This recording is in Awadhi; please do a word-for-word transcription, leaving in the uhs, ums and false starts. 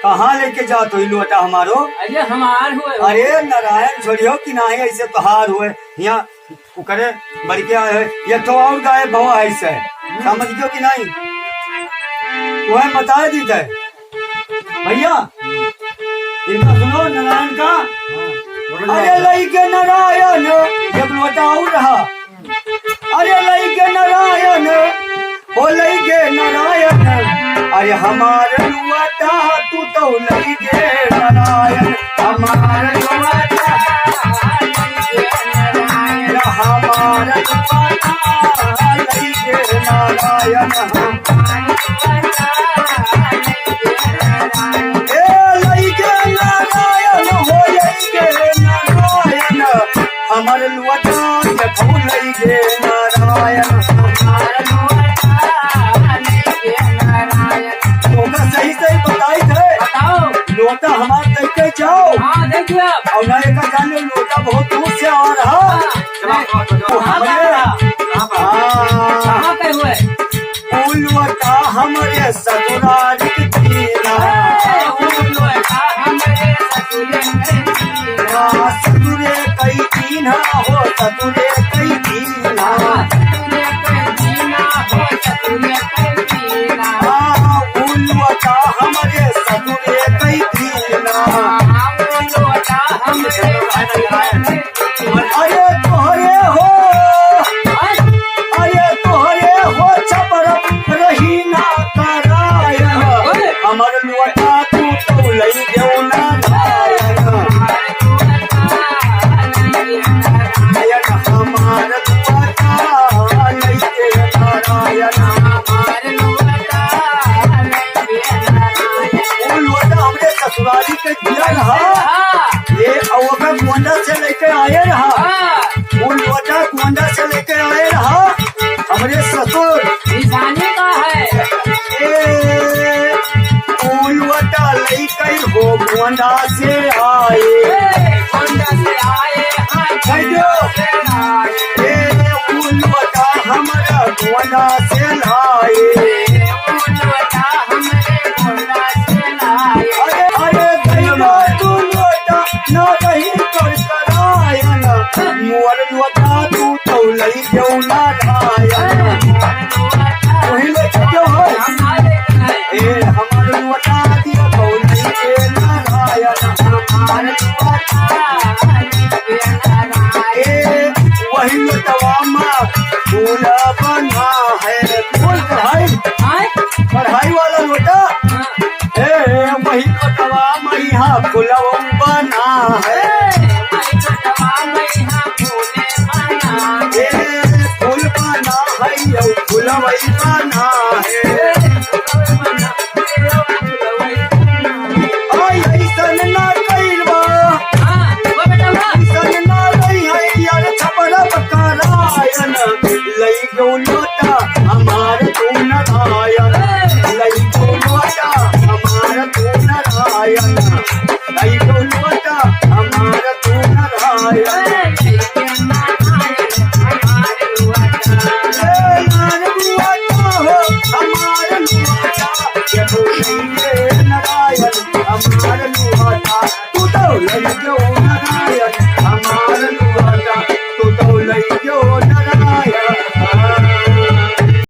कहाँ लेके जात होई लोटा हमारो? अरे हमार हुए। अरे नारायण छोड़ियो कि नाही, ऐसे तोहार हुए। यहाँ ओकरे बड़के आए है, एक ठो और गायब भवा है इसे। समझ गयो कि नाही? वह बता दी थे। भैया, इनका सुनो नारायण का। अरे लइके नारायण, एक लोटा और रहा। अरे लइके नारायण, ओ लइके नारायण, अरे हमार लोटा तू तो लइके नारायण, हमार लोटा, हमार लोटा लइके नारायण। ए लइके नारायण, हो लइके नारायण, हमर लोटा देखो लइके नारायण। तोका सही सही बताई थे। बताओ। लोटा हमार देके जाओ। हाँ, देख लिया। और ना एका जाने लोटा बहुत दूर से आ रहा। हाँ। तो हमरे हाँ। कहाँ पे हुए? उ लोटा हमरे ससुरारी के दीना। उ लोटा हमरे ससुरे के दीना। हाँ, ससुरे कई दीना हो, ससुरे कई दीना। हाँ, ससुरे कई दीना हो, ससुरे कई दीना। हाँ, उ लोटा हमरे ससुरे कई दीना। हाँ, उ लोटा हमरे ससुरे कई अरे तोहरे हो, अरे तोहरे हो छपर रही ना करायन, हमर लोटा तू तो लई देऊ ना नारायण। नारायण हमार लोटा लई दे नारायण। उ लोटा हमरे ससुरारी के दिया रहा। हाँ। ये, और ओकर गोंडा से लेके आए रहा। हाँ। उ लोटा गोंडा से लेके आए रहा। हमरे ससुर। निशानी का है? ए, उ लोटा लेके हो गोंडा से आए। ए, गोंडा से आए, हाँ, कह दो। गोंडा से आए। ए, उ लोटा हमरा गोंडा से लाए। ए, उ लोटा हमरे गोंडा से लाए। अरे, अरे, दैवा तू लोटा ना रही कर करायन, मोर लोटा तू तो लई देऊ नारायण। वही लोटा क्यों है? ए, हमार लोटा दिया तो लई दे नारायण। ए, वही लोटवा मा फूल बना है। फूल कढ़ाई, आय? कढ़ाई वाला लोटा। हाँ। ए, वही लोटवा मा इहाँ फूलवा बना है। ए, वही लोटवा मा इहाँ फूले बना है। ए, फूल बना है, यौ फूलवई बना